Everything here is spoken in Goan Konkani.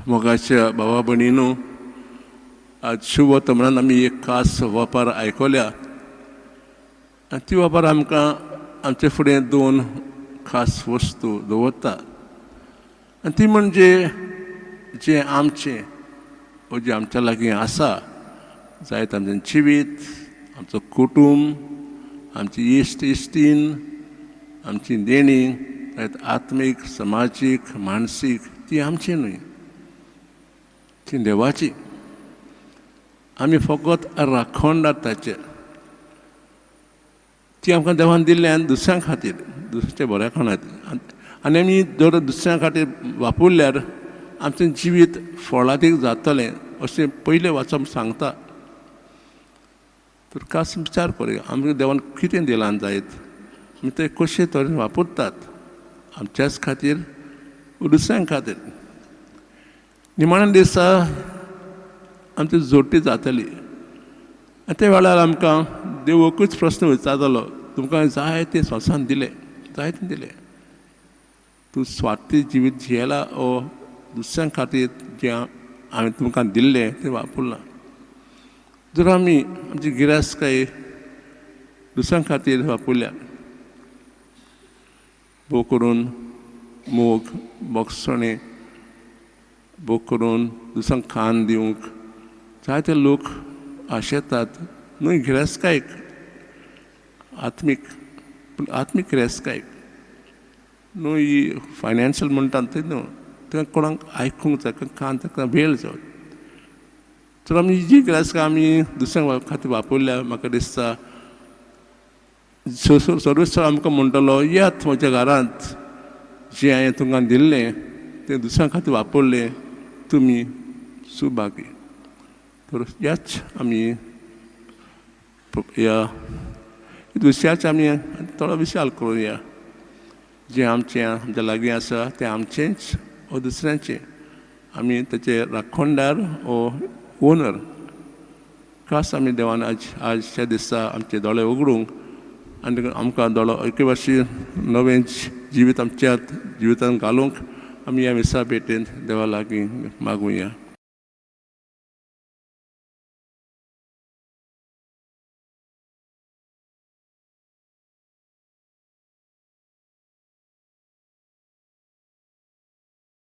मोगाच्या भावा भयणीनो, आज शुभ वर्तमानान आमी एक खास वपार आयकल्या आनी ती वपार आमकां आमचे फुडें दोन खास वस्तू दवरता आनी ती म्हणजे जें आमचें वो जें आमच्या लागीं आसा, जायत आमचें जिवीत, आमचो कुटूंब, आमची इश्ट इश्टीन, आमची देणी, जायत आत्मीक, समाजीक, मानसीक, ती आमची न्हय, ती देवाची. आमी फकत राखणदार ताचे. ती आमकां देवान दिल्ल्यान दुसऱ्यां खातीर, दुसऱ्याच्या बऱ्या खातीर. आनी आमी जर दुसऱ्यां खातीर वापरल्यार आमचें जिवीत फळादीक जातलें अशें पयलें वाचप सांगता. तर खास विचार करुया, आमकां देवान कितें दिलां जायत, आमी तें कशे तरेन वापरतात, आमच्याच खातीर, दुसऱ्यां खातीर. निमाण्या दिसा आमची जोडटी जातली आनी त्या वेळार आमकां देव एकूच प्रस्न विचारतलो, तुमकां जाय तें संवसारान दिलें, जाय तें दिलें, तूं स्वार्थी जिवीत जियेला ओ दुसऱ्यां खातीर जें हांवें तुमकां दिल्लें तें वापरलां? जर आमी आमची गिरेस्तकाय दुसऱ्यां खातीर वापरल्या, भोव करून मोग भोगसणें, भोग करून दुसऱ्यांक खाण दिवंक जायते लोक आशेतात, न्हय गिरेस्तकायेक, आत्मीक, पूण आत्मीक गिरेस्तकायेक न्हय, ही फायनान्शियल म्हणटात तें न्हू. तें कोणाक आयकूंक जाय, कान ताका वेळ जाय. तर आमी जी गिरेस्तकाय आमी दुसऱ्यां खातीर वापरल्या, म्हाका दिसता सर्वेस्पर आमकां म्हणटलो, येयात म्हज्या घरांत, जें हांवें तुमकां दिल्लें तें दुसऱ्यां खातीर वापरलें, तुमी सुभागी. तर ह्याच आमी ह्या दुसऱ्याच आमी थोडो विचार करुया, जें आमचें आमच्या लागीं आसा तें आमचेंच वो दुसऱ्यांचें? आमी ताचे राखणदार वो ओनर? खास आमी देवान आज आजच्या दिसा आमचे दोळे उगडूंक आनी आमकां दोळो एके वर्शी नवें जिवीत आमच्या जिवितांत घालूंक आमी ह्या मिसा भेटेंत देवा लागीं मागुया.